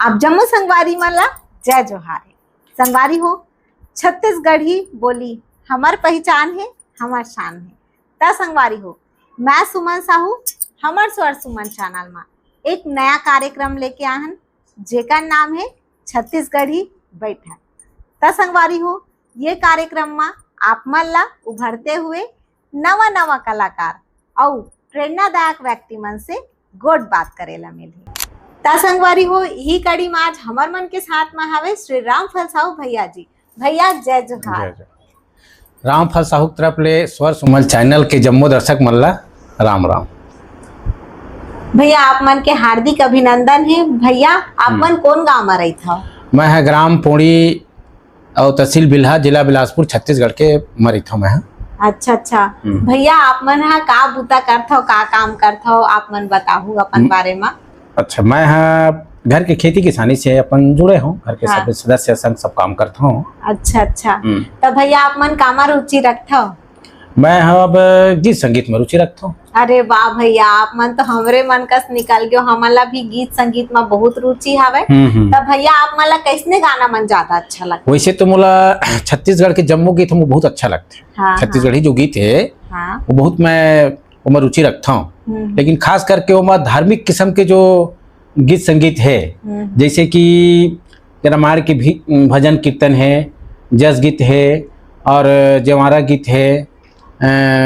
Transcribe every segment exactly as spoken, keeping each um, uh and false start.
आप जम्मो संगवारी मन ला जय जोहार हे। संगवारी हो, छत्तीसगढ़ी बोली हमर पहिचान हे, हमर शान हे। त संगवारी हो, मैं सुमन साहू, हमर स्वर सुमन चैनल मा एक नया कार्यक्रम लेके आहन, जेकर नाम हे छत्तीसगढ़ी बैठक। त संगवारी हो, ये कार्यक्रम मा आप मन ला उभरते हुए नवा नवा कलाकार अउ प्रेरणादायक व्यक्ति मन से गोठ बात करे ला मिलही। त संगवारी हो, इही कड़ी मा आज हमर मन के साथ मा हवे श्री रामफल साहू भैया जी। भैया, जय जोहार। जय जोहार। रामफल साहू के तरफ ले स्वर सुमन चैनल के जम्मो दर्शक मन ला राम राम। भैया, आप मन के हार्दिक अभिनंदन हे। भैया, आप हम्म। मन कौन गांव मा रहिथव? मैं ह ग्राम पोड़ी अउ तहसील बिल्हा, जिला बिलासपुर, छत्तीसगढ़ के मा रहिथव मैं ह। अच्छा, अच्छा। हम्म। भैया, आप मन ह का बूता करथव, का काम करथव, आप मन बताहू अपन हम्म। बारे मा। अच्छा, मैं ह घर के खेती किसानी से अपन जुड़े हूँ, घर के हाँ। सब सदस्य संग सब काम करता हूँ। अच्छा, अच्छा। हम्म। त भैया, आप मन कामा रुचि रखथव? मैं ह अब गीत संगीत में रुचि रखता हूँ। अरे वाह भैया, आप मन तो हमरे मन कस निकल गयो, हमन ला भी गीत संगीत में बहुत रुचि हवे। हम्म, हम्म। त भैया, आप मन ला कैसने गाना मन ज्यादा अच्छा लगता? वैसे तो मोला छत्तीसगढ़ के जम्मो गीत हम बहुत अच्छा लगते हैं। हाँ, छत्तीसगढ़ी हाँ। जो गीत है, हाँ। वो बहुत मैं ओमा रुचि रखथव, हम्म। लेकिन खास करके ओमा धार्मिक किस्म के जो गीत संगीत हे, हम्म। जैसे कि रामायण के भी भजन कीर्तन हे, जस गीत हे और जेवारा गीत हे, अ,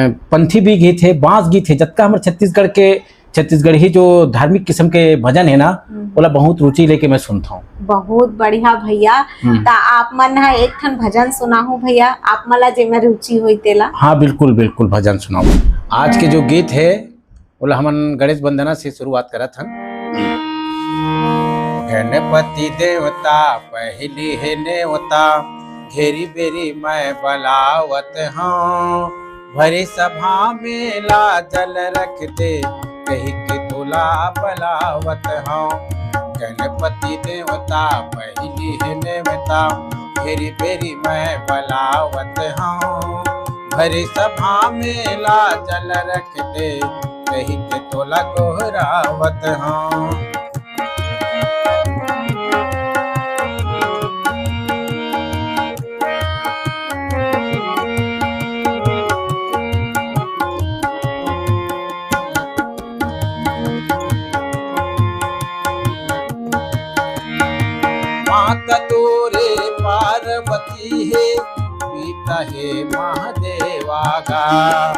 पंथी भी गीत हे, बांस गीत हे, जतका हमर छत्तीसगढ़ के, छत्तीसगढ़ी जो धार्मिक किस्म के भजन हे ना, हम्म। ओला बहुत रुचि लेके मैं सुनथव। बहुत बढ़िया भैया। हम्म। त आप मन ह एक ठन भजन सुनाहू भैया, आप मन ला जेमे रुचि होई तेला। हाँ, बिल्कुल, बिल्कुल, भजन सुनाहू। आज के जो गीत हे, ओला हमन गणेश वंदना से शुरुआत करत हन। गणपति देवता पहिली हे नेवता, घेरी बेरी मैं बलावत हूँ। भरी सभा में ला जल रख दे, कही के तोला बलावत हूँ। गणपति देवता पहिली हे नेवता, घेरी बेरी मैं बलावत हूँ। भरी सभा में ला जल रख दे, कही के तोला गोहरावत हूँ। माता तोरे पार्वती हे, पिता हे महादेवा गा।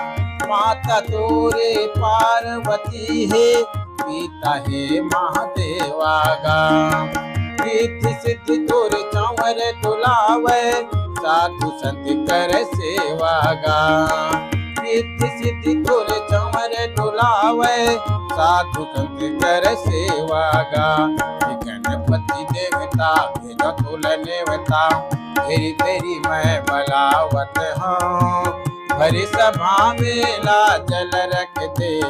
माता तोरे पार्वती हे, पिता हे महादेवा गा। रिद्धि सिद्धि तोरे चंवर डोलावे, साधु संत कर सेवा गा। रिद्धि सिद्धि तोरे चंवर डोलावे, साधु संत कर सेवा गा। हे गणपति देवता, भेजा तोला नेवता, घेरी बेरी मैं बलावत हूँ। भरी सभा में ला जल रख दे,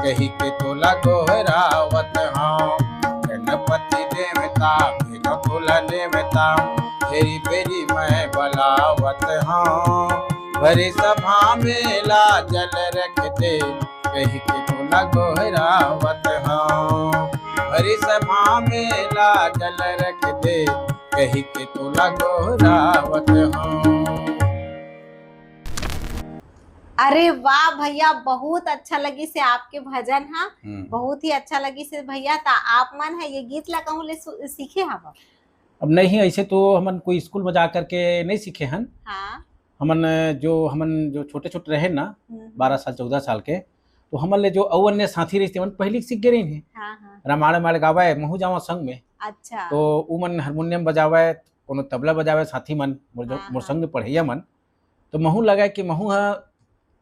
कही के तोला गोहरावत हूँ। गणपति देवता, भेजा तोला नेवता, घेरी बेरी मैं बलावत हूँ। भरी सभा में ला जल रख दे, कही के तोला गोहरावत हूँ। भरी सभा में ला जल रख दे, कही के तोला गोहरावत हूँ। अरे वाह भैया, बहुत अच्छा लगिस हे आपके भजन हा। हम्म। बहुत ही अच्छा लगिस हे भैया। त आप मन ह ये गीत ला कहूँ ले सु-, सीखे हव? अब नहीं, ऐसे तो हमन कोई स्कूल में जा करके नहीं सीखे हन। हाँ। हमन जो, हमन जो छोटे-छोटे रहे ना, हम्म। बारह साल, चौदह साल के, तो हमन ले जो अउ अन्य साथी रहिस, तेमन पहिली सीख गे रहिन हे। हाँ, हाँ। रामायण वामायण गावय, महूँ जावं संग में। अच्छा। तो उमन हारमोनियम बजावय, कोनो तबला बजावय, साथी मन, मोर जो, हाँ, मोर हाँ। संग में पढ़इया मन। तो महूँ लगय कि महूँ ह,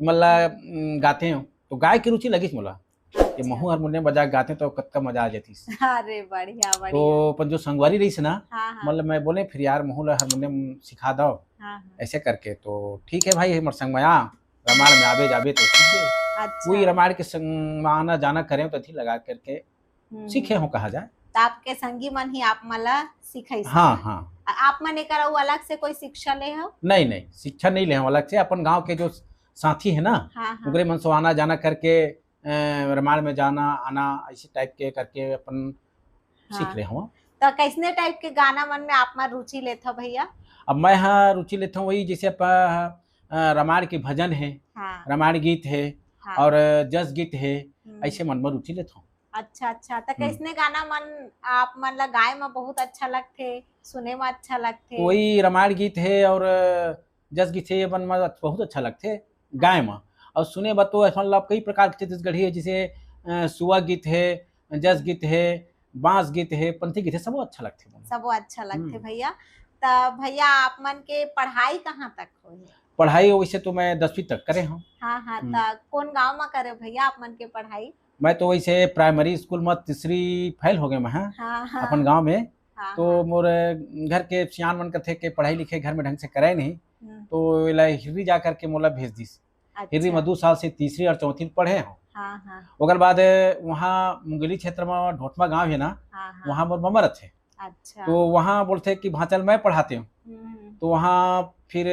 मतलब, उम, गाते हो, तो गाय के रुचि लगिस मोला। कि अच्छा। महूँ हारमोनियम बजा के गाते तो कतका मजा आ जातिस। अरे बढ़िया, तो बढ़िया। अपन जो संगवारी रहिस ना, हाँ, हाँ। मतलब मैं बोले, "फिर यार, महूँ ला हारमोनियम सिखा दव।" हाँ, हाँ। ऐसे करके, तो ठीक है भाई, हमर संग में आ, रामायण में आबे जाबे तो ठीक है। अच्छा। कोई रामायण के संग में आना जाना करे तो अथी लगा करके हम्म। सीखे हो कहा जाए। तो आपके संगी मन ही आप मन ला सिखाइस? हाँ, हाँ। आ-, आप मन एकर अउ अलग से कोई शिक्षा ले हो? नहीं, नहीं, शिक्षा नहीं ले हो अलग से। अपन गांव के जो साथी है ना, हाँ, हाँ। ओकरे मन से आना जाना करके, अ, रामायण में जाना आना, ऐसे टाइप के करके अपन सीख हाँ। ले हो। त कइसने type के गाना मन में आप मन रुचि लेथव भैया? अब मैं ह रुचि लेथव वही, जैसे आप, अ, रामायण के भजन हे, हाँ। रामायण गीत हे, हाँ। और जस गीत हे, हम्म। ऐसे मन में रुचि लेथव। अच्छा, अच्छा। त हम्म। कइसने गाना मन आप मन ला गाए में बहुत अच्छा लगथे, सुने में अच्छा लगथे? वही रामायण गीत हे और जस गीत हे, ये मन में बहुत अच्छा लगथे गाए में। और सुने बर तो ऐसा मतलब कई प्रकार के छत्तीसगढ़ी हे, जैसे, अ, सुआ गीत हे, जस गीत हे, बांस गीत हे, पंथी गीत हे, सबो अच्छा लगथे मोला। सबो अच्छा लगथे हम्म। भैया। त भैया, आप मन के पढ़ाई कहाँ तक होहे? पढ़ाई वैसे तो मैं दसवीं तक करे हंव। हाँ, हाँ, हम्म। त कौन गांव में करे भैया आप मन के पढ़ाई? मैं तो वैसे primary school में तीसरी fail हो गए मैं, हाँ, हाँ, हाँ। अपन गांव में। हाँ, तो हाँ। मोर घर के सियान मन कथे के पढ़ाई लिखाई घर में ढंग से करे नहीं, हम्म। तो एला हिर्री जा करके मोला भेज दिस। अच्छा। हिर्री में दू साल से तीसरी और चौथी में पढ़े हंव। हाँ, हाँ। ओकर बाद वहाँ मुंगेली क्षेत्र में ढोटमा गांव हे ना, हाँ, हाँ। वहाँ मोर ममा रथे। अच्छा। तो वहाँ बोलथे कि भांचल मैं पढ़ाते हूँ। हम्म। तो वहाँ फिर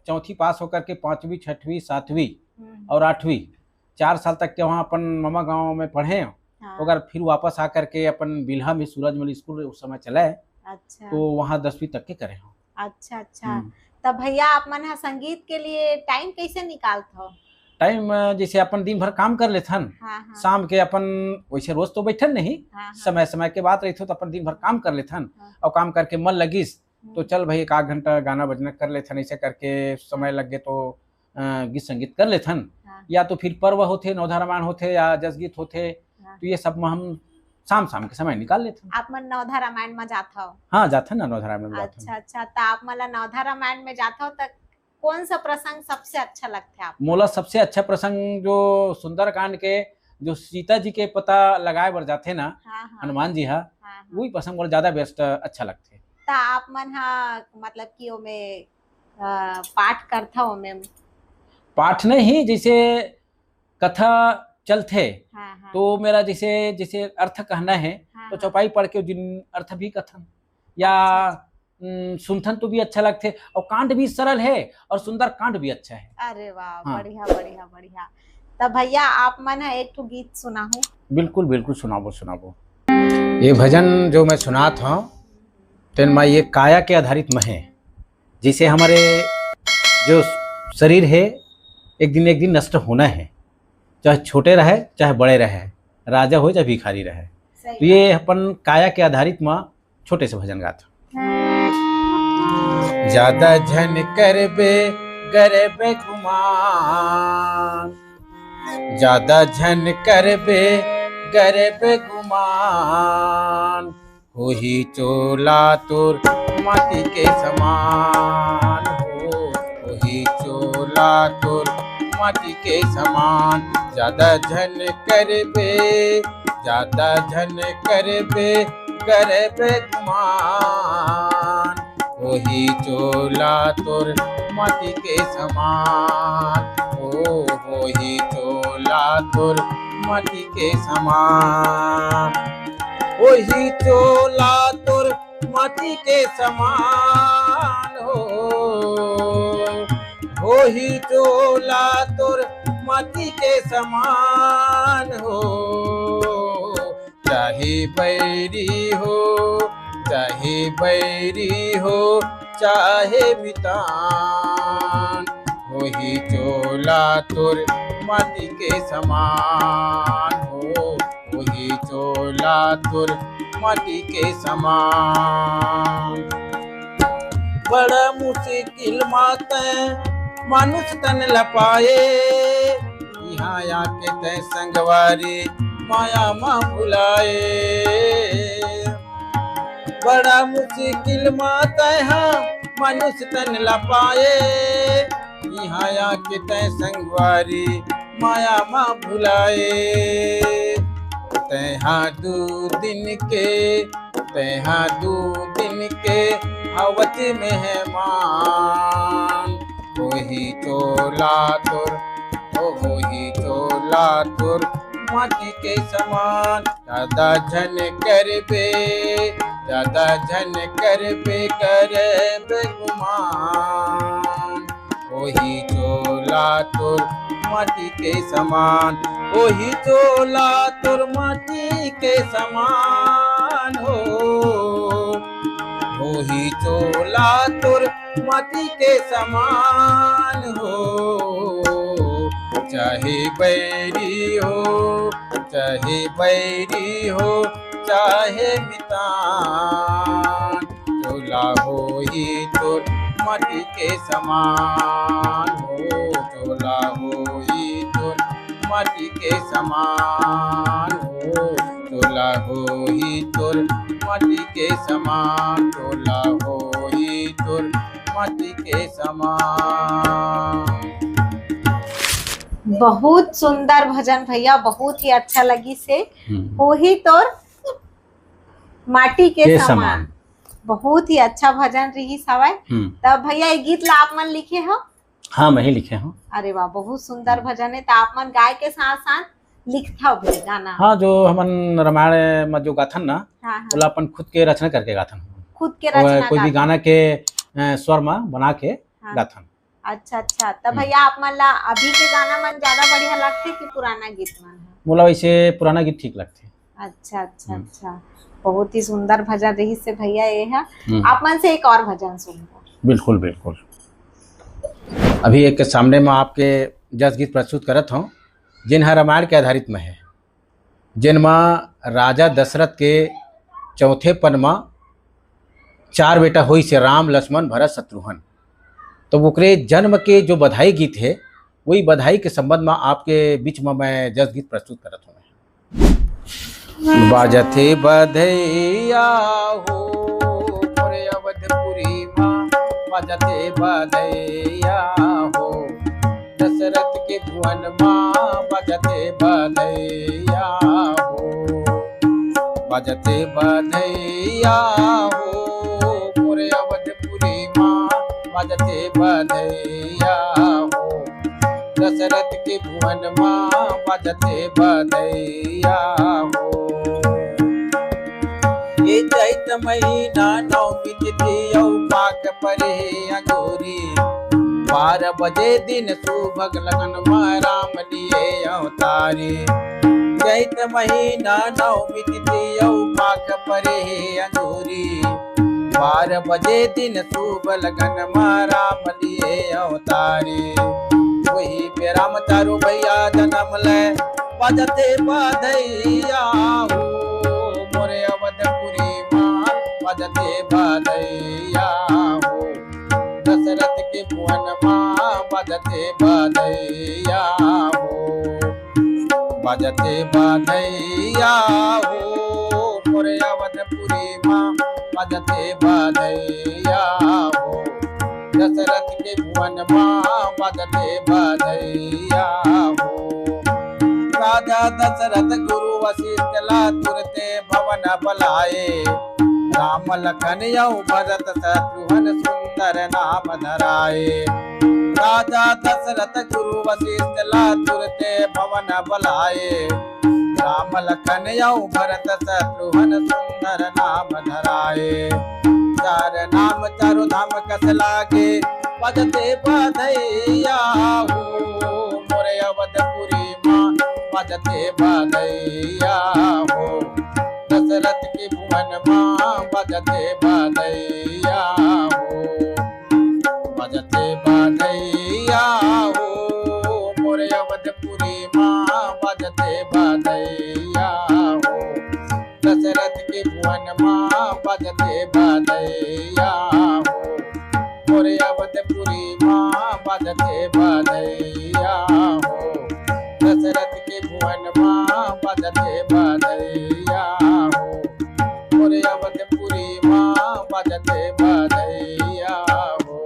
चौथी पास होकर के पाँचवीं, छठवीं, सातवीं हम्म। और आठवीं, चार साल तक के वहाँ अपन ममा गांव में पढ़े हंव। हाँ। ओकर फिर वापस आ करके अपन बिल्हा में सूरजमल स्कूल उस समय चले, अच्छा। तो वहाँ दसवीं तक के करे हंव। अच्छा, अच्छा। हम्म। त भैया, आप मन ह संगीत के लिए time कैसे निकालथव? Time, अ, जैसे अपन दिन भर काम कर लेथन, हाँ, हाँ। शाम के अपन वैसे रोज तो बैठन नहीं, हाँ, हाँ। समय समय के बात रहिथे, तो अपन दिन भर काम कर लेथन, हाँ। और काम करके मन लगिस, तो हम्म। चल भाई, एक आध घंटा गाना बजना कर लेथन, ऐसे करके समय लग गे तो, अ, गीत संगीत कर लेथन, हाँ। या तो फिर पर्व होथे, नवधा रामायण होथे या जस गीत होथे, हाँ। तो ये सब में हम शाम शाम के समय निकाल लेथन। आप मन नवधा रामायण में जाथव? हाँ, जाथन ना, नवधा रामायण में जाथन। अच्छा, अच्छा, त आप मन ला नवधा रामायण में जाथव त कौन सा प्रसंग सबसे अच्छा लगथे आप? मोला सबसे अच्छा प्रसंग जो सुंदरकांड के, जो सीता जी के पता लगाए बर जाथे ना, हाँ, हाँ। हनुमान जी हा, हाँ, हाँ। वही प्रसंग मोला ज्यादा best अच्छा लगथे। त आप मन हा मतलब कि ओमे, अ, पाठ करथव ओमे? पाठ नहीं, जैसे कथा चलथे, हाँ, हाँ। तो मेरा जैसे, जैसे अर्थ कहना है, हाँ, तो हाँ। चौपाई पढ़ के जिन अर्थ भी कथन या, अच्छा, अच्छा। उम, सुनथन तो भी अच्छा लगथे, और कांड भी सरल है और सुंदर कांड भी अच्छा है। अरे वाह, हाँ। बढ़िया, बढ़िया, बढ़िया। त भैया, आप मन ह एक ठो गीत सुनाहू। बिल्कुल, बिल्कुल, सुनाबो, सुनाबो। ये भजन जो मैं सुनात हंव, तेन मा ये काया के आधारित म हे। जैसे हमारे जो शरीर है, एक दिन, एक दिन नष्ट होना है, चाहे छोटे रहे, चाहे बड़े रहे, राजा हो चाहे भिखारी रहे। सही तो ये बात। अपन काया के आधारित म छोटे से भजन गात। ज्यादा झन करबे गरब गुमान, ज्यादा झन करबे गरब गुमान, होही चोला तोर माटी के समान हो, होही चोला तोर माटी के समान। ज्यादा झन करबे, ज्यादा झन करबे, करबे गुमान। होही चोला तोर माटी के समान, ओ होही चोला तोर माटी के समान। होही चोला तोर माटी के समान हो, होही चोला तोर माटी के समान हो। चाहे बैरी हो, चाहे बैरी हो, चाहे मितान, होही चोला तोर माटी के समान हो, होही चोला तोर माटी के समान। बड़ा मुश्किल मा तैं मानुष तन ल पाए, इहाँ आके तैं संगवारी माया मा भुलाए। बड़ा मुश्किल मा तैं हा मानुष तन ल पाए, इहाँ आके तैं संगवारी माया मा भुलाए। तैं हा दू दिन के, तैं हा दू दिन के हवत मेहमान। होही चोला तोर, ओ होही चोला तोर माटी के समान। ज्यादा झन करबे, ज्यादा झन करबे, करबे गुमान। होही चोला तोर माटी के समान, होही चोला तोर माटी के समान हो। ही चोला तोर माटी के समान हो, चाहे बैरी हो, चाहे बैरी हो, चाहे मितान, चोला होही तोर माटी के समान हो, चोला होही तोर माटी के समान हो, चोला होही तोर माटी के समान, चोला होही तोर माटी के समान। बहुत सुंदर भजन भैया, बहुत ही अच्छा लगिस हे। हम्म। होही तोर माटी के के समान। समान। बहुत ही अच्छा भजन रिहिस हवय। हम्म। तब भैया, ये गीत ला आप मन लिखे हो? हाँ, मैं ही लिखे हूँ। अरे वाह, बहुत सुंदर भजन है। तो आप मन गाय के साथ साथ लिखत हो भी गाना? हाँ, जो हमन रामायण में जो गाथन ना, हाँ, हाँ। ओला अपन खुद के रचना करके गाथन। खुद के वो रचना कोई भी गाथन। गाना के अ, स्वर में बना के हाँ। गाथन। अच्छा, अच्छा। तब हम्म। भैया, आप मन ला अभी के गाना मन ज्यादा बढ़िया लगथे कि पुराना गीत मन ह? मोला वैसे पुराना गीत ठीक लगथे। अच्छा, अच्छा, हम्म। अच्छा। बहुत ही सुंदर भजन रहिस हे भैया ये ह। हम्म। आप मन से एक और भजन सुनबो। बिल्कुल, बिल्कुल। अभी एक सामने में आपके जस गीत प्रस्तुत करत हूँ, जेन ह रामायण के आधारित में है, जेन म राजा दशरथ के चौथे पन म चार बेटा होइस हे, राम, लक्ष्मण, भरत, शत्रुघ्न। तो ओकरे जन्म के जो बधाई गीत है, वही बधाई के संबंध में आपके बीच में मैं जस गीत प्रस्तुत करत हूँ। बाजथे बधैया हो मोरे अवधपुरी माँ, बाजथे बधैया हो दशरथ के भुवन माँ, बाजथे बधैया हो, बाजथे बधैया हो मोरे अवधपुरी माँ, बाजथे बधैया हो दशरथ के भुवन माँ, बाजथे बधैया हो। ये चैत महीना नवमी तिथि अउ पाक परे अंजोरी, बारह बजे दिन सुभग लगन म राम लिए अवतारी। चैत महीना नवमी तिथि अउ पाक परे अंजोरी, बारह बजे दिन सुभ लगन म राम लिए अवतारी। वही पे राम चारू भैया जनम ले, बजथे बधैया हो मोरे अवधपुरी माँ, बजथे बधैया हो दशरथ के भुवन माँ, बजथे बधैया हो, बजथे बधैया हो मोरे अवधपुरी माँ, बजथे बधैया हो दशरथ के भुवन माँ, बजथे बधैया हो। राजा दशरथ गुरु वशिष्ठ ला तुरते भवन बलाए, राम लखन अउ भरत शत्रुघ्न सुंदर नाम धराए। राजा दशरथ गुरु वशिष्ठ ला तुरते भवन बलाए, राम लखन अउ भरत शत्रुघ्न सुंदर नाम धराए। चार नाम चारों धाम कस लागे, बजथे बधैया हो मोरे अवधपुरी माँ, बजथे बधैया हो दशरथ के भुवन माँ, बजथे बधैया हो, बजथे बधैया हो मोरे अवधपुरी माँ, बजथे बधैया हो दशरथ के भुवन माँ, बजथे बधैया हो मोरे अवधपुरी माँ, बजथे बधैया हो दशरथ के भुवन माँ, बजथे बधैया हो मोरे अवधपुरी माँ, बजथे बधैया हो।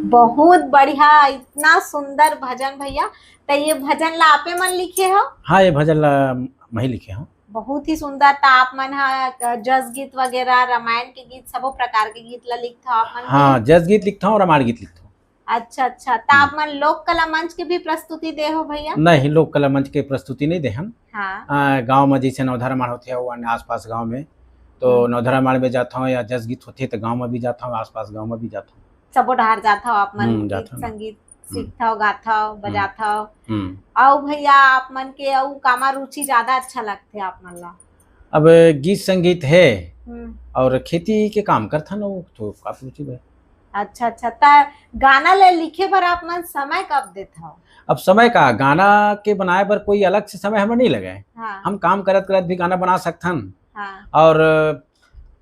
बहुत बढ़िया, इतना सुंदर भजन भैया। तो ये भजन ला आपे मन लिखे हो? हाँ, ये भजन ला मैं ही लिखे हूँ। बहुत ही सुंदर। तो आप मन हा जस गीत वगैरह, रामायण के गीत, सबो प्रकार के गीत ला लिखत हो आप मन? हाँ, जस गीत लिखता हूँ, रामायण गीत लिखता हूँ। अच्छा, अच्छा। तो आप मन लोक कला मंच के भी प्रस्तुति दे हो भैया? नहीं, लोक कला मंच के प्रस्तुति नहीं देहन। हाँ। आ, गाँव में जैसे नवधा रामायण होथे, वो अन्य आसपास गाँव में, तो हम्म। नवधा रामायण में जाता हूँ या जस गीत होथे तो गाँव में भी जाता हूँ, आसपास गाँव में भी जाता हूँ। सबो डहार जाता हो आप मन? हम्म, गीत जाता हूँ। संगीत सीखता हो, गाता हो, बजाता हो? हम्म। अउ भैया, आप मन के अउ कामा रुचि ज्यादा अच्छा लगथे आप मन ला? अब गीत संगीत है हम्म। और खेती के काम करथन, वो तो काफी रुचि बा। अच्छा, अच्छा। त गाना ले लिखे बर आप मन समय कब देथव? अब समय का, गाना के बनाए बर कोई अलग से समय हमरा नहीं लगे। हाँ। हम काम करत करत भी गाना बना सकथन। हाँ। और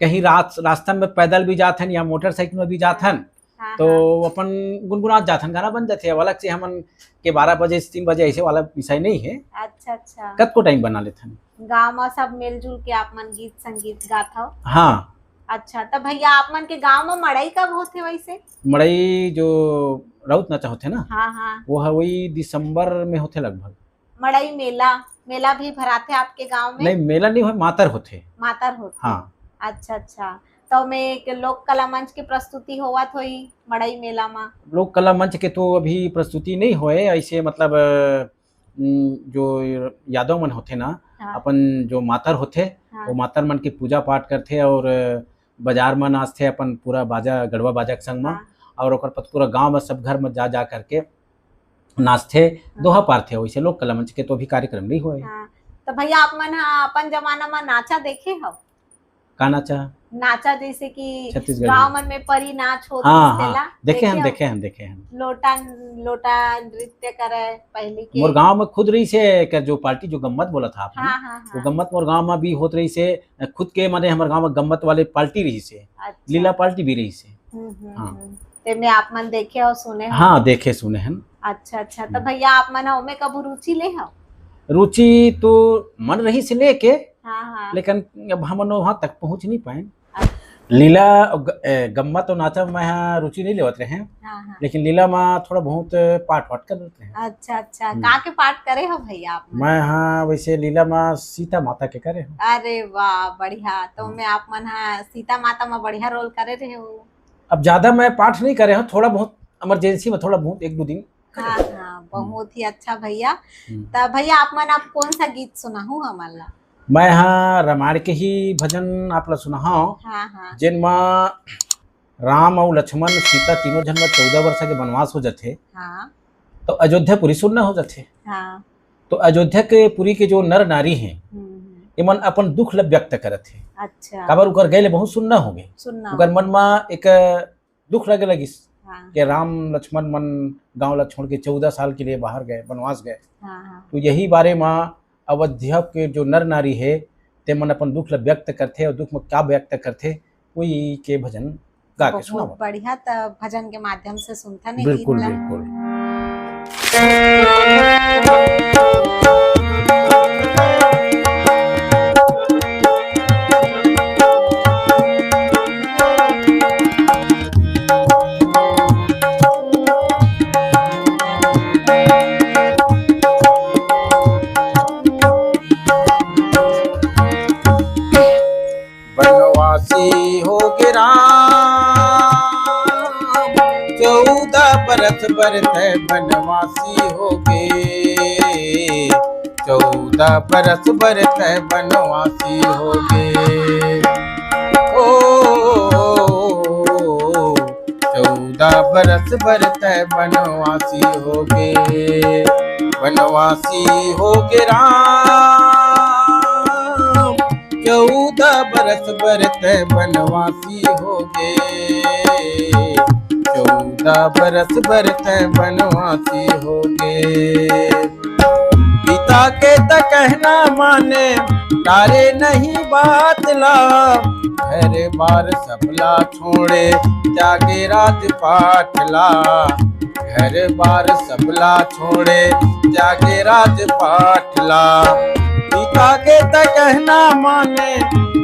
कहीं रात, रास्ता में पैदल भी जाथन या मोटरसाइकिल में भी जाथन, हाँ, तो हाँ। अपन गुनगुनात जाथन, गाना बन जाथे। अब अलग से हमन के बारह बजे से तीन बजे ऐसे वाला विषय नहीं है। अच्छा, अच्छा। कतको टाइम बना लेथन। गाँव में सब मिलजुल के आप मन गीत संगीत गाथव? हाँ। अच्छा, त भैया, आप मन के गाँव में मड़ई कब होथे वैसे? मड़ई जो राउत नाचा होथे ना, हाँ, हाँ। वो है वही दिसंबर में होथे लगभग। मड़ई मेला, मेला भी भराथे आपके गाँव में? नहीं, मेला नहीं होय, मातर होथे। मातर होथे। हाँ। अच्छा, अच्छा। तो में एक लोक कला मंच के प्रस्तुति होवत होई मड़ई मेला मा? लोक कला मंच के तो अभी प्रस्तुति नहीं होए, ऐसे मतलब, अ, उम, जो यादव मन होथे ना, हाँ। अपन जो मातर होथे, हाँ। वो मातर मन के पूजा पाठ करथे और बाजार म नाचथे अपन पूरा बाजा, गढ़वा बाजा के संग म, हाँ। और ओकर बाद पूरा गांव म सब घर म जा, जा करके नाचथे, हाँ। दोहा पारथे। वैसे लोक कला मंच के तो अभी कार्यक्रम नहीं होए। हाँ। तो भैया, आप मन ह अपन जमाना म नाचा देखे हव? का नाचा? नाचा जैसे कि छत्तीसगढ़ी। गांव मन में परी नाच होत हाँ, रहिस हाँ। तेला देखे हन, देखे हव? देखे हन, देखे हन। लोटा, लोटा नृत्य करे पहले के। मोर गांव में खुद रहिसे, एकर जो पार्टी जो गम्मत बोलत हा आप, हाँ, हाँ, वो हाँ। गम्मत मोर गांव में भी होत रहिसे। खुद के, माने हमर गांव में गम्मत वाले पार्टी रहिसे, अच्छा। लीला पार्टी भी रहिसे। हम्म, हम्म, हाँ। हम्म। तेमे आप मन देखे और सुने हो? हाँ, देखे सुने हन। अच्छा, अच्छा। तो हम्म। भैया, आप मन ओमे कभू रुचि ले हो? रुचि तो मन रहिसे लेके, हाँ, हाँ। लेकिन अब हमन वहाँ तक पहुँच नहीं पाए। अच्छा। लीला, ग-, ए, गम्मत और नाचा में यहाँ रुचि नहीं लेवत रहे, हाँ, हाँ। लेकिन लीला में थोड़ा बहुत पाठ वाट कर लेते हैं। अच्छा, अच्छा। हम्म। का के पाठ करे हो भैया आप मन? मैं हाँ, वैसे लीला में सीता माता के करे हूँ। अरे वाह, बढ़िया। तो हाँ। मैं आप मन हाँ सीता माता में बढ़िया रोल करे रहे हो। अब ज्यादा मैं पाठ नहीं करे हूँ, थोड़ा बहुत इमरजेंसी में थोड़ा बहुत एक दो दिन करे हाँ, हूँ। हाँ, हम्म। बहुत ही अच्छा भैया। हम्म। तो भैया, आप मन आप कौन सा गीत सुनाहू हमन ला? मैं हाँ रामायण के ही भजन आप ला सुनाहूँ, हाँ, हाँ। जेन मा राम अउ लक्ष्मण, सीता तीनों झन ला चौदह वर्ष के बनवास हो जाथे, हाँ। तो अयोध्यापुरी सुन्ना हो जाथे। हाँ। तो अयोध्यापुरी के जो नर नारी हे, हम्म, हम्म। एमन अपन दुख ला व्यक्त करत हे। अच्छा। काबर उकर गए ले बहुत सुन्ना हो गए। सुन्ना उकर हो मन गए। मा एक दुख लगे लगिस हाँ। कि राम लक्ष्मण मन गांव ला छोड़ के चौदह साल के लिए बाहर गए, बनवास गए। हाँ, हाँ। तो यही बारे मा अवध्या के जो नर नारी हे, ते मन अपन दुख ला व्यक्त करथे और दुख में क्या व्यक्त करथे, वही के भजन गा के बहुत सुनावत। बढ़िया, त भजन के माध्यम से सुनथन ये बिल्कुल, गीत ला। बिल्कुल। बनवासी हो गे राम, चौदह बरस बर तै बनवासी हो गे, चौदह बरस बर तै बनवासी हो गे। ओ, चौदह बरस बर तै बनवासी हो गे, बनवासी हो गे राम, चौदह बरस बर तै बनवासी हो गे, चौदह बरस बर तै बनवासी हो गे। पिता के त कहना माने, टारे नहीं बात ला, घर बार सबला छोड़े, त्यागे राजपाट ला, घर बार सबला छोड़े, त्यागे राजपाट ला। पिता के त कहना माने,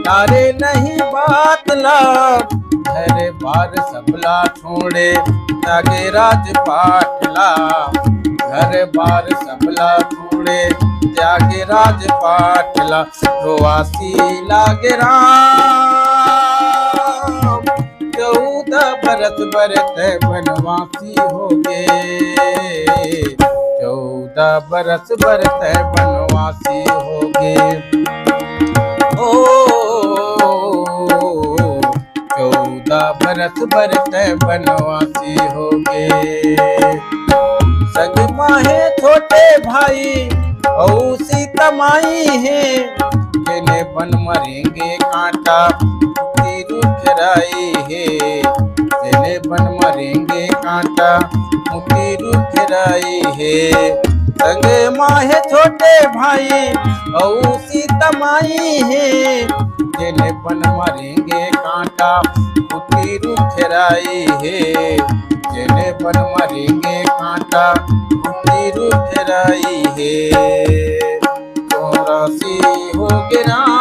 टारे नहीं बात ला, घर बार सबला छोड़े, त्यागे राजपाट ला, घर बार सबला छोड़े, त्यागे राजपाट ला। रोवासी लागे राम, चौदह बरस बर तै बनवासी हो गे, चौदह बरस बर तै बनवासी हो गे। ओ, चौदह बरस बर तै बनवासी हो गे। संग माहे छोटे भाई अउ सीता माई हे, जेने बन मरेंगे कांटा, टूटी आई हे, जेने बन म रेंगे कांटा, मुती रुख राई हे। संगे मा हे छोटे भाई अउ सीता माई हे, जेने बन म रेंगे कांटा, मुती रुख राई हे। जेने बन म रेंगे कांटा, मुती रुख राई हे। चौरासी हो गे राम,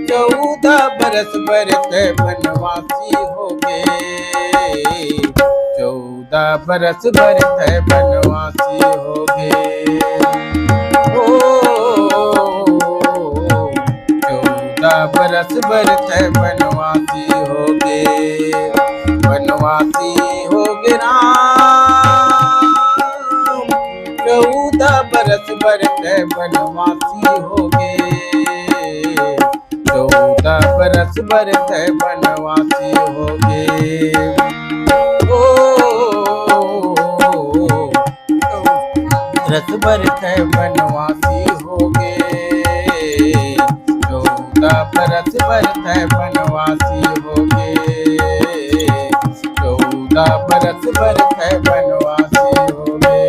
चौदह बरस बर तै बनवासी हो गे। चौदह बरस बर तै बनवासी हो गे। ओ, चौदह बरस बर तै बनवासी हो गे। बनवासी हो गे राम, चौदह बरस बर तै बनवासी हो गे। चौदह बरस बर तै बनवासी हो गे। ओ, बरस बर तै बनवासी हो गे। चौदह बरस बर तै बनवासी हो गे। चौदह बरस बर तै बनवासी हो गे।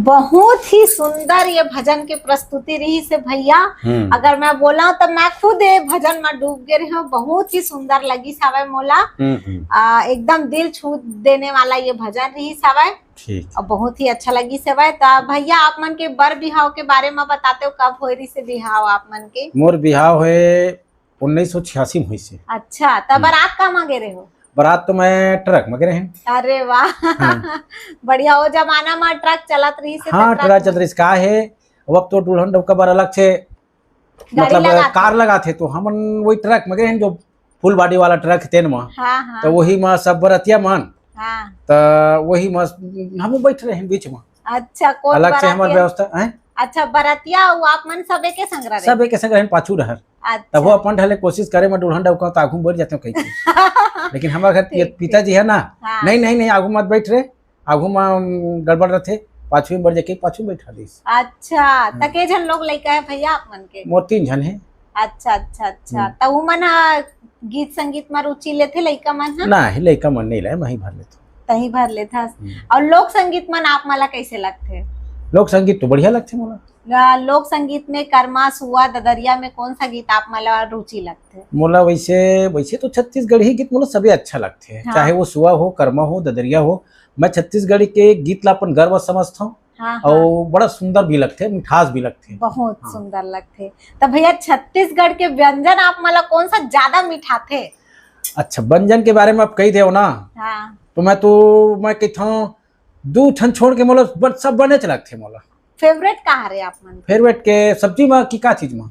बहुत ही सुंदर ये भजन के प्रस्तुति रहिस हे भैया। हम्म। अगर मैं बोला तो मैं खुद ये भजन में डूब गे रहे हूँ, बहुत ही सुंदर लगिस हवय मोला। हम्म, हम्म। आ, एकदम दिल छू देने वाला ये भजन रहिस हवय। ठीक। और बहुत ही अच्छा लगिस हवय। तो भैया, आप मन के बर बिहाव के बारे में बताते हो, कब होय रहिस हे बिहाव आप मन के? मोर बिहाव हे उन्नीस सौ छियासी में होइस हे। अच्छा, त हम्म। बारात का मा गे रहे हो? बारात तो मैं ट्रक में गे रहे हूँ। अरे वाह। हम्म। बढ़िया, वो जमाना में ट्रक चलत रहिस हे, हाँ, त ट्रक ट्रक में। चलत रहिस हे। का हे, अब तो दुल्हन डउका बर अलग से, गाड़ी मतलब, लगाथे। कार लगाथे, तो हमन वही ट्रक में गे रहे हन, जो फुल बॉडी वाला ट्रक हे तेन में। हाँ, हाँ। तो वही में सब बरतिया मन, हाँ। तो वही में हम बैठ रहे हन बीच में। अच्छा, कौन अलग से हमर बरतिया? व्यवस्था है। अच्छा, बरतिया अउ आप मन सब एके संग रहे? सब एके संग रहे, पाछू रहर। अच्छा। तब वो अपन ढले कोशिश करे, मैं दुल्हन डउका तो आगू में बैठ जाते हो कहीं। लेकिन हमारे घर ये ठीक, पिताजी ठीक। है ना, हाँ। नहीं, नहीं, नहीं, आगू मत बैठ रे, आगू में गड़बड़ रहथे, पाछू में बैठ जाके पाछू में बैठा दीस। अच्छा, हाँ। त के झन लोग लइका है भैया आप मन के? मोर तीन झन है। अच्छा, अच्छा, अच्छा। हम्म। त उमन ह गीत संगीत में रुचि लेथे लइका मन ह? नहीं, लइका मन नहीं ले, मैं ही भर लेथों। तही भर लेथस। हम्म। और लोक संगीत मन आप मन ला कैसे लगथे? लोक संगीत तो बढ़िया लगथे मोला। ला-, लोक संगीत में करमा, सुआ, ददरिया में कौन सा गीत आप मन ला रुचि लगथे? मोला वैसे, वैसे तो छत्तीसगढ़ी गीत मोला सबे अच्छा लगथे, हाँ। चाहे वो सुआ हो, करमा हो, ददरिया हो, मैं छत्तीसगढ़ी के गीत ला अपन गर्व समझथौं। हाँ, हाँ। अउ बड़ा सुंदर भी लगथे, मिठास भी लगथे। बहुत हाँ। सुंदर लगथे। त भैया, छत्तीसगढ़ के व्यंजन आप मन ला कौन सा ज्यादा मिठाथे? अच्छा, व्यंजन के बारे में आप कही देव ना, हाँ। तो मैं तो, मैं कहथौं, दू ठन छोड़ के मोला बन-, सब बनेच लगथे मोला। Favourite का हरे आप मन? Favourite के सब्जी में कि का चीज में?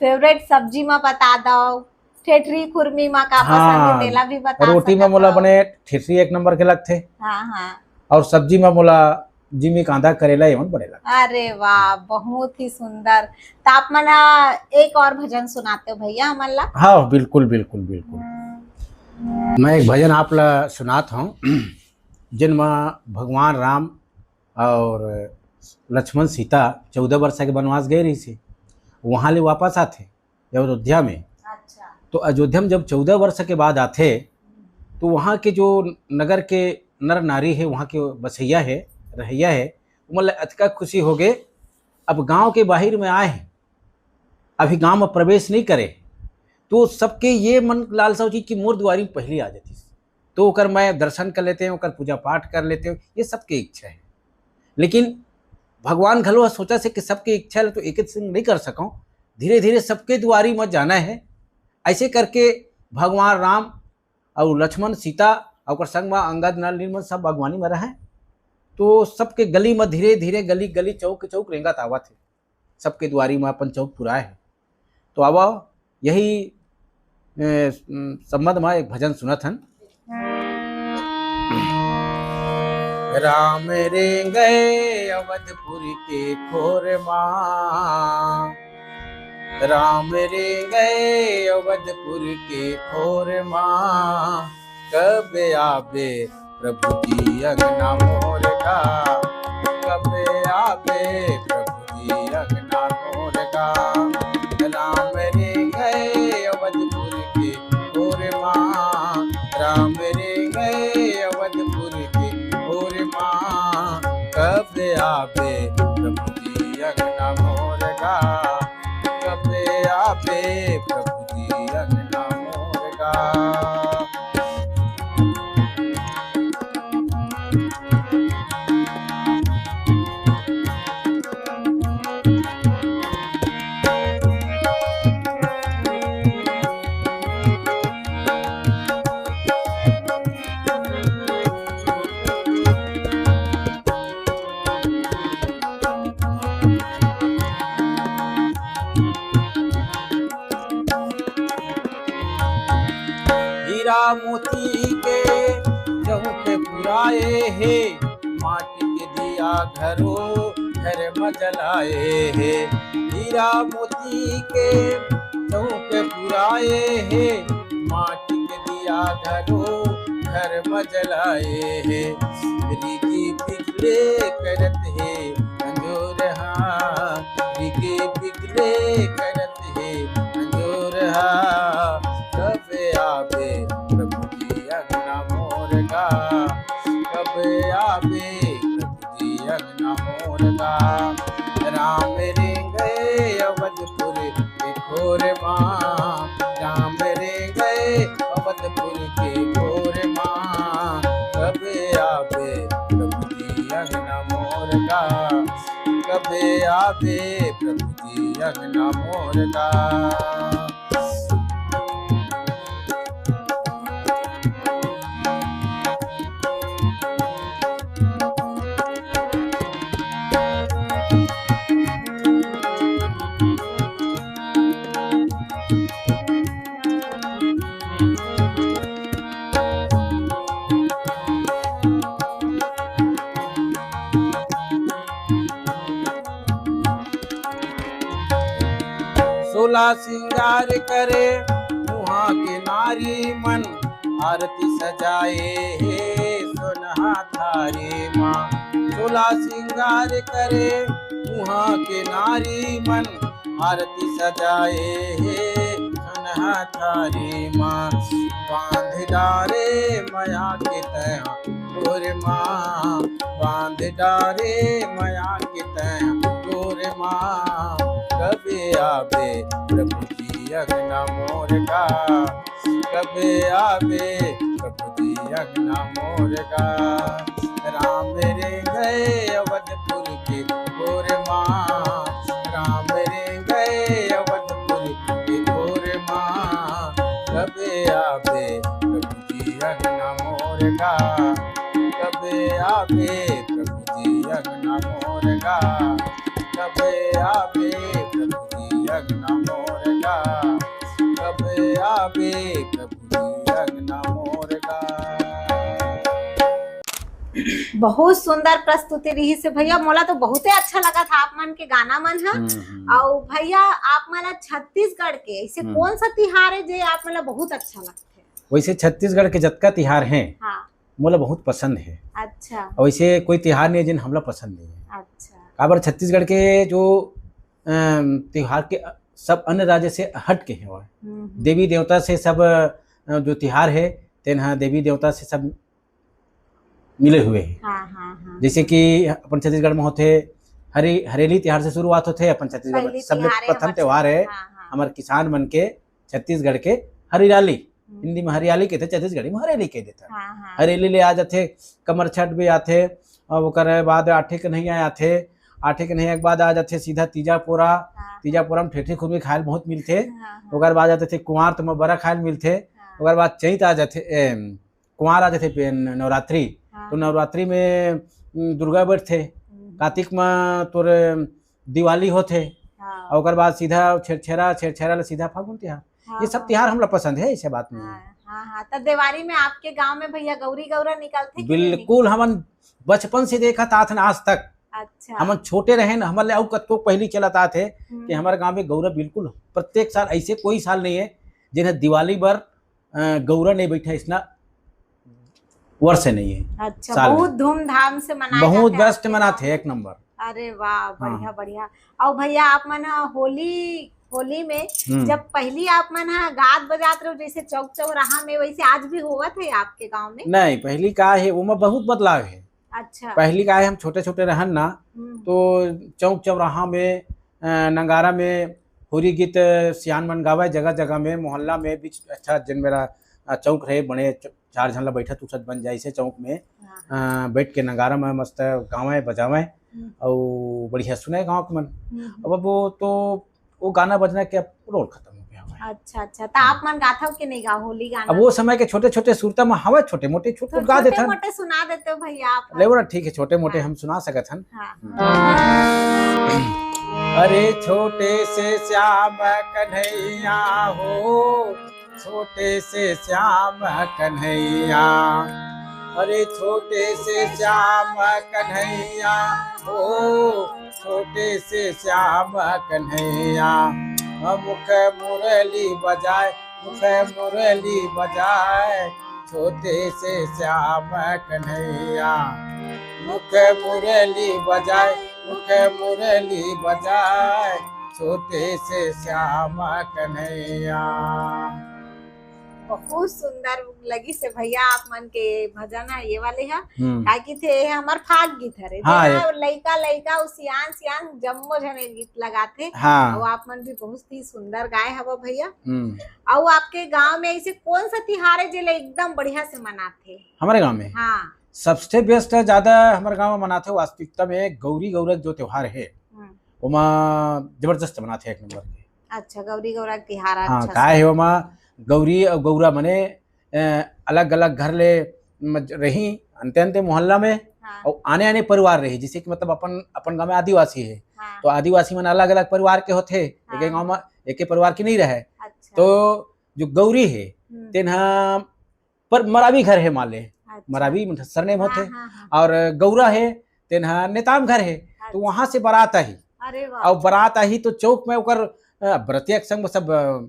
Favourite सब्जी में बता दव, ठेठरी खुरमी में का पसंद हे, हाँ, तेला भी बता सकत हव। रोटी में मोला बने ठेठरी एक नंबर के लगथे। हाँ, हाँ। और सब्जी में मोला जिमी कांदा, करेला, एमन बने लगथे। अरे वाह, बहुत ही सुंदर। त आप मन ह एक और भजन सुनाते हो भैया हमन ला? हाँ, बिल्कुल, बिल्कुल, बिल्कुल। हम्म। मैं एक भजन आप ला सुनात हौं, जिन म भगवान राम और लक्ष्मण सीता चौदह वर्ष के वनवास गए रहिस हे, वहाँ ले वापस आथे अयोध्या में। अच्छा। तो अयोध्या में जब चौदह वर्ष के बाद आथे, तो वहाँ के जो नगर के नर नारी हे, वहाँ के बसैया हे, रहैया हे, वो मतलब अतका खुशी हो गए, अब गांव के बाहिर में आए हैं, अभी गांव में प्रवेश नहीं करे, तो सबके ये मन लालसा हो कि मोर दुआरी में पहली आ जातीस, तो ओकर मैं दर्शन कर लेते हैं, ओकर पूजा पाठ कर लेते हैं, ये सबके इच्छा है। लेकिन भगवान घलो सोचा से कि सबके इच्छा ले तो एक संग नहीं कर सकौं, धीरे धीरे सबके दुआरी में जाना है। ऐसे करके भगवान राम और लक्ष्मण, सीता और ओकर संग में अंगद, नल, नील मन सब बागवानी में रहे। तो सबके गली में धीरे धीरे, गली गली, चौक चौक रेंगत आवत हे, सबके दुआरी में अपन चौक पुराए हे। तो आवा, यही, ए, संबंध में एक भजन सुनत हन। राम रेंगे अवधपुर के खोर मा, राम रेंगे अवधपुर के खोर मा, कब आबे प्रभु जी अंगना मोर गा, कब आबे प्रभु जी अंगना मोर गा। राम बे प्रभु जी अंगना मोर गा। हीरा मोती के चौक पुराए हे, माटी के दिया घरो घर म जलाए हे। हीरा मोती के चौक पुराए हे, माटी के दिया घरो घर म जलाए हे। रिगी बिगले करत हे अंजोर हा, रिगी बिगले करत हे अंजोर हा। कब आबे प्रभु जी अंगना मोर गा, कब आबे प्रभु जी अंगना मोर गा। राम रेंगे अवधपुर के खोर मा, राम रेंगे अवधपुर के खोर मा। कब आबे प्रभु जी अंगना मोर गा, कब आबे प्रभु जी अंगना मोर गा। सोला सिंगार करे उहाँ के नारी मन, आरती सजाए हे सोनहा थारी मा। सोला सिंगार करे उहाँ के नारी मन, आरती सजाए हे सोनहा थारी मा। बांध डारे मया के तैहा डोर मा, बांध डारे मया के तैहा डोर मा। कबे आबे प्रभु जी अंगना मोर गा, कबे आबे प्रभु जी अंगना मोर गा। राम रेंगे अवधपुर के खोर मा, राम रेंगे अवधपुर के खोर मा। कबे आबे प्रभु जी अंगना मोर गा, कबे आबे प्रभु जी अंगना मोर गा, कबे आबे प्रभु जी अंगना मोर गा, कबे आबे प्रभु जी अंगना मोर गा। बहुत सुंदर प्रस्तुति रहिस हे भैया, मोला तो बहुते अच्छा लगत हे आप मन के गाना मन ह। हम्म, हम्म। अउ भैया, आप मन ला छत्तीसगढ़ के ऐसे हम्म। कौन सा तिहार हे जे आप मन ला बहुत अच्छा लगथे? वैसे छत्तीसगढ़ के जतका तिहार हे, हाँ। मोला बहुत पसंद हे। अच्छा। अउ ऐसे कोई तिहार नहीं हे जेन हमला पसंद नहीं हे। अच्छा। काबर छत्तीसगढ़ के जो, अम, तिहार के, अ, सब अन्य राज्य से हट के हे। हम्म, हम्म। देवी देवता से सब, अ, जो तिहार हे, तेन ह देवी देवता से सब मिले हुए हे। हाँ, हाँ, हाँ। जैसे कि अपन छत्तीसगढ़ में होथे, हरे-, हरेली तिहार से शुरुआत होथे अपन छत्तीसगढ़ में। पहली सबले तिहार हे प्रथम हमर तिहार हे छत्तीस-, हाँ, हाँ। हमर किसान मन के छत्तीसगढ़ के हरियाली। हम्म। हिंदी में हरियाली कहिथे, छत्तीसगढ़ी में हरेली कहि देथन। हाँ, हाँ। हरेली ले आ जाथे, कमर छठ भी आथे, अउ ओकर बाद आठे कन्हैया आथे, आठे कन्हैया के बाद आ जाथे सीधा तीजा पोरा। हाँ, तीजा हाँ। पोरा में ठेठरी खुरमी खाए ल बहुत मिलथे। हाँ, हाँ। ओकर बाद आ जाथे कुंवार, त मबरा खाए ल मिलथे। हाँ। ओकर बाद चैत आ जाथे, ए, कुंवार आ जाथे पे-, न-, नवरात्रि। हाँ। तो नवरात्रि में, उम, दुर्गा बैठथे। हम्म। कार्तिक में तोर दिवाली होथे। हाँ। अउ ओकर बाद सीधा छेरछेरा, छेरछेरा ले सीधा फागुन तिहार। हाँ, ये सब हाँ। तिहार हमला पसंद हे, ऐसे बात नहीं हे। हाँ, हाँ, हाँ। त देवारी में आपके गांव में भैया गौरी गौरा निकलथे कि नहीं निकलथे? बिल्कुल, हमन बचपन से देखत आथन आज तक। अच्छा। हमन छोटे रहेन, हमर ले अउ कतको पहिली चलत आथे हम्म। कि हमर गांव में गौरा बिल्कुल प्रत्येक साल, ऐसे कोई साल नहीं हे जेन ह दिवाली बर अ, गौरा नहीं बैठा, इसना वर्ष नहीं हे। अच्छा, साल बहुत में। धूमधाम से मनाए बहुत जाथे व्यस्त आपके मनाथे, गाँव में। एक नंबर। अरे वाह, हाँ। बढ़िया, बढ़िया। अउ भैया, आप मन ह होली, होली में हम्म। जब पहली आप मन ह गात बजात रहो, जैसे चौक चौराहा में, वैसे आज भी होवत हे आपके गाँव में? नहीं, पहली का हे, ओमा बहुत बदलाव हे। अच्छा। पहली का हे, हम छोटे-छोटे रहन ना, हम्म। तो चौक चौराहा में, अ, नंगारा में, होरी गीत सियान मन गावय जगह जगह में, मोहल्ला में, बीच अच्छा, जेन मेरा, अ, चौक रहे, बड़े च-, चार झन ला बैठत उठत बन जाय से चौक में, हाँ। अ, बैठ के नगारा में मस्त गावय बजावय, हम्म। अउ बढ़िया सुनय गाँव के मन। हम्म। अब वो तो वो गाना बजना के अब रोल खत्म हो गया हवय। अच्छा, अच्छा। त आप मन गाथव के नहीं गाओ होली गाना? अब वो समय के छोटे-छोटे सुरता म हवय, छोटे-मोटे छुटपुट तो गा देथन। छोटे-मोटे सुना देते हो भैया आप। ले वो ना, ठीक है, छोटे-मोटे हाँ। हम सुना सकत हन। हाँ। हम्म। अरे छोटे से श्याम कन्हैया हो, छोटे से श्याम कन्हैया, अरे छोटे से श्याम कन्हैया हो, छोटे से श्याम कन्हैया, मुख मुरली बजाए, मुख मुरली बजाए, छोटे से श्याम कन्हैया, मुख मुरली बजाए, मुख मुरली बजाए, छोटे से श्याम कन्हैया। बहुत सुंदर लगिस हे भैया आप मन के भजन ह, ये वाले ह। हम्म। काहे कि थे, ये हमर फाग गीत हरे। हाँ, जेमा ये लइका, लइका, अउ सियान, सियान, जम्मो झन ये गीत लगाथे। हाँ। अउ आप मन भी बहुत ही सुंदर गाए हव भैया। हम्म। अउ आपके गांव में ऐसे कौन सा तिहार है जेला एकदम बढ़िया से मनाथे? हमारे गांव में? हाँ। सबसे best ज्यादा हमारे गांव में मनाथे, वास्तविकता में गौरी गौरा जो त्योहार है, हम्म। ओमा जबरदस्त मनाथे, एक नंबर के। अच्छा, गौरी गौरा के तिहार, हाँ, अच्छा काय से। है ओमा गौरी अउ गौरा मने, अ, अलग-अलग घर ले मज-, रही, अंते-अंते मोहल्ला में, हाँ। अउ आने-आने परिवार रही, जैसे कि मतलब अपन, अपन गांव में आदिवासी है, हाँ। तो आदिवासी मन अलग-अलग परिवार के होथे, हाँ। एके गांव में एके परिवार के नहीं रहे। अच्छा। तो जो गौरी है, हम्म। तेन ह पर मरावी घर हे मान ले, अच्छा। मरावी सरनेम होथे, हाँ, हाँ, हाँ। और गौरा हे, तेन ह नेताम घर हे, तो अच्छा। वहां से बारात आही, अरे वाह। और बारात आही तो चौक में ओकर, अ, बरतिया के संग सब, अ,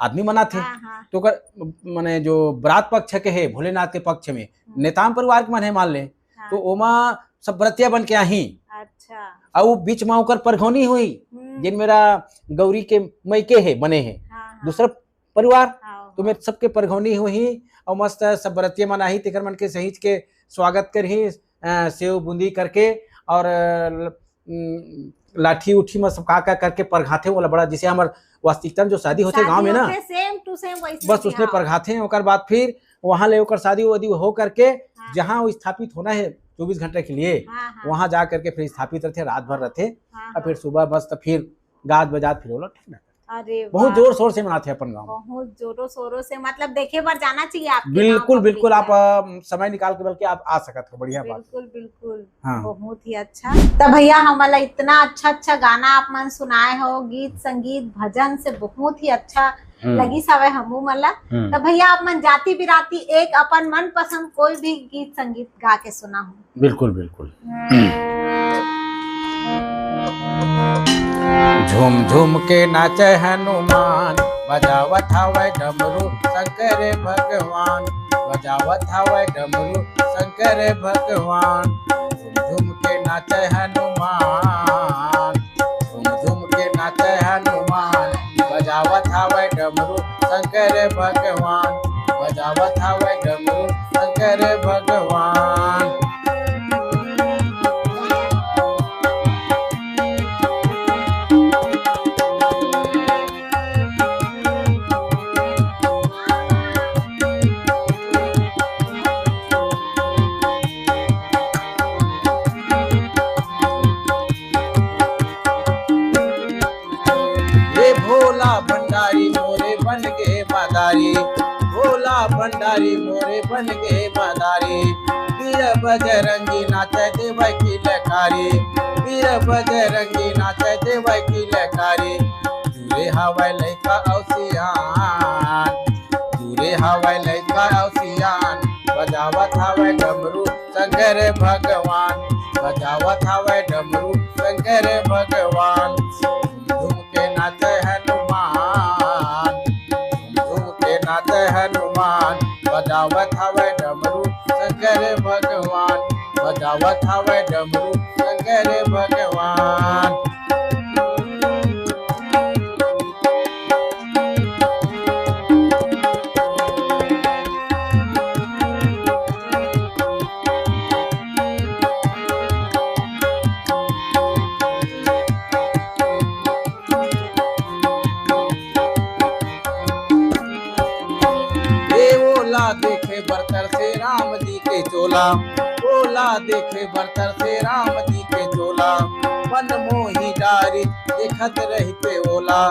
आदमी मन आथे, हाँ, हाँ। तो ओकर, माने जो बरात पक्ष के हे, भोलेनाथ के पक्ष में, हम्म। नेताम परिवार के मन हे मान ले, हाँ। तो ओमा सब बरतिया बन के आही। अच्छा। अउ बीच में ओकर परघौनी होही, हम्म। जेन मेरा गौरी के मइके हे, बने हे, हाँ, हाँ। दूसरा परिवार, हाँ, तो हाँ। मेर सबके परघौनी होही, अउ मस्त सब बरतिया मन आही, तेकर मन के सहीज के स्वागत करही, अ, सेव बूंदी करके, और, अ, ल-, उम, लाठी उठी म सब का का करके परघाथे, ओला बड़ा, जैसे हमर वास्तविकता में जो शादी होथे शादी गांव में ना, होथे, same to same वैसे बस ही, उसने हाँ। परघाथे, ओकर बाद फिर वहां ले ओकर शादी वादी हो करके हाँ। जहां वो स्थापित होना है चौबीस घंटे के लिए, हाँ, हाँ। वहां जा करके फिर स्थापित रहथे, रात भर रहथे, हाँ, और फिर हाँ। सुबह बस तो फिर गात बजात फिर ओला ठीक ना। अरे बहुत वाह। जोर शोर से मनाथे अपन गांव। बहुत जोरों शोरों से, मतलब देखे बर जाना चाहिए आपके गांव बिल्कुल, बिल्कुल, आप, पब्लिक है। अ, समय निकाल के बल्कि आप आ सकत हो, बढ़िया बात। बिल्कुल, बिल्कुल। हाँ। बहुत ही अच्छा। त भैया, हमन ला इतना अच्छा अच्छा गाना आप मन सुनाए हो, गीत संगीत भजन से बहुत ही अच्छा हम्म। लगिस हवय हमू मन ला। हम्म। त भैया, आप मन जाति बिराती एक अपन मनपसंद कोई भी गीत संगीत गा के सुनाहू। बिल्कुल, बिल्कुल। झूम झूम के नाचे हनुमान, बजावत हवय डमरू शंकर भगवान, बजावत हवय डमरू शंकर भगवान। झूम झूम के नाचे हनुमान, झूम झूम के नाचे हनुमान, बजावत हवय डमरू शंकर भगवान, बजावत हवय डमरू शंकर भगवान। हे भोला भंडारी मोरे बन गे मदारी, भोला भंडारी मोरे बन गे मदारी। वीर बजरंगी नाचे देवै किलकारी, वीर बजरंगी नाचे देवै किलकारी। जुरे हवै लइका अउ सियान, जुरे हवै लइका अउ सियान। बजावत हवै डमरू शंकर भगवान, बजावत हवै डमरू शंकर भगवान। झूम के नाचे हनुमान, झूम के नाचे हनुमान। बजावत हवै डमरू शंकर भगवान, बजावत हवै डमरू शंकर भगवान। ओला देखे बर तरसे राम जी के चोला, मन मोही डारी देखत रहिते ओला,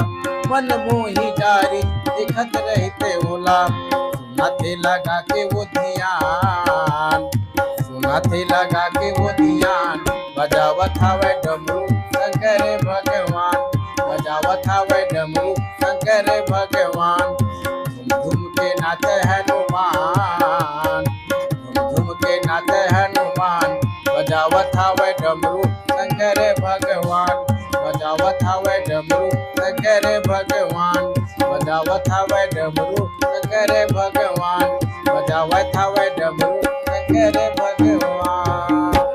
मन मोही डारी देखत रहिते ओला। सुनथे लगा के वो धियान, सुनथे लगा के वो धियान, बजावत हवय डमरू शंकर भगवान, बजावत हवय डमरू शंकर भगवान। झुम झुम के नाचे हनुमान, झुम झुम के नाचे हनुमान, बजावत हवय डमरू शंकर भगवान, बजावत हवय डमरू शंकर भगवान, बजावत हवय डमरू शंकर भगवान, बजावत हवय डमरू शंकर भगवान।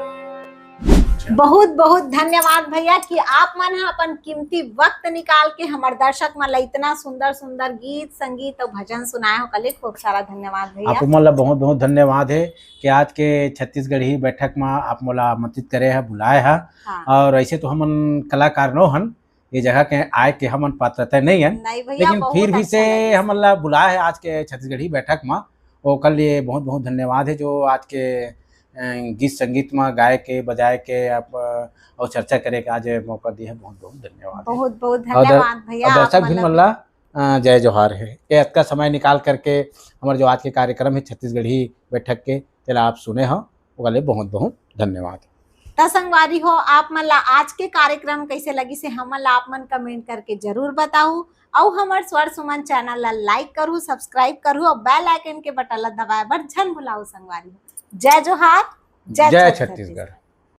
बहुत बहुत धन्यवाद भैया कि आप मन ह अपन कीमती वक्त निकाल के हमर दर्शक मन ला इतना सुंदर सुंदर गीत संगीत और भजन सुनाए हो। कले खूब सारा धन्यवाद भैया। आप मन ला बहुत बहुत धन्यवाद है कि आज के छत्तीसगढ़ी बैठक में आप मोला आमंत्रित करे है, बुलाए है। हाँ। और ऐसे तो हमन कलाकार नो हन, ये जगह के आए के हमन पात्रता नहीं हन, नहीं भैया, लेकिन बहुत फिर भी अच्छा से लगे। हमन ला बुलाए है आज के छत्तीसगढ़ी बैठक में। ओकर लिए बहुत बहुत धन्यवाद है जो आज के अ, गीत संगीत में गाए के बजाए के आप अ, और चर्चा करे के आज मौका दिए है, बहुत बहुत धन्यवाद है। बहुत बहुत और दर- धन्यवाद भैया। और आप दर्शक मन भी ला मन ला अ, जय जोहार है कि अतका समय निकाल करके हमारे जो आज के कार्यक्रम है छत्तीसगढ़ी बैठक के, तेला आप सुने हो, ओकर लिए बहुत बहुत धन्यवाद। त संगवारी हो, आप मन ला आज के कार्यक्रम कैसे लगिस हे हमन ला आप मन कमेंट करके जरूर बताहू। अउ हमर स्वर सुमन चैनल ला लाइक करू, सब्सक्राइब करू और बेल आइकन के बटन ला दबाए बर झन भुलाऊ संगवारी हो। जय जोहार, जय जय छत्तीसगढ़। छत्तीसगढ़।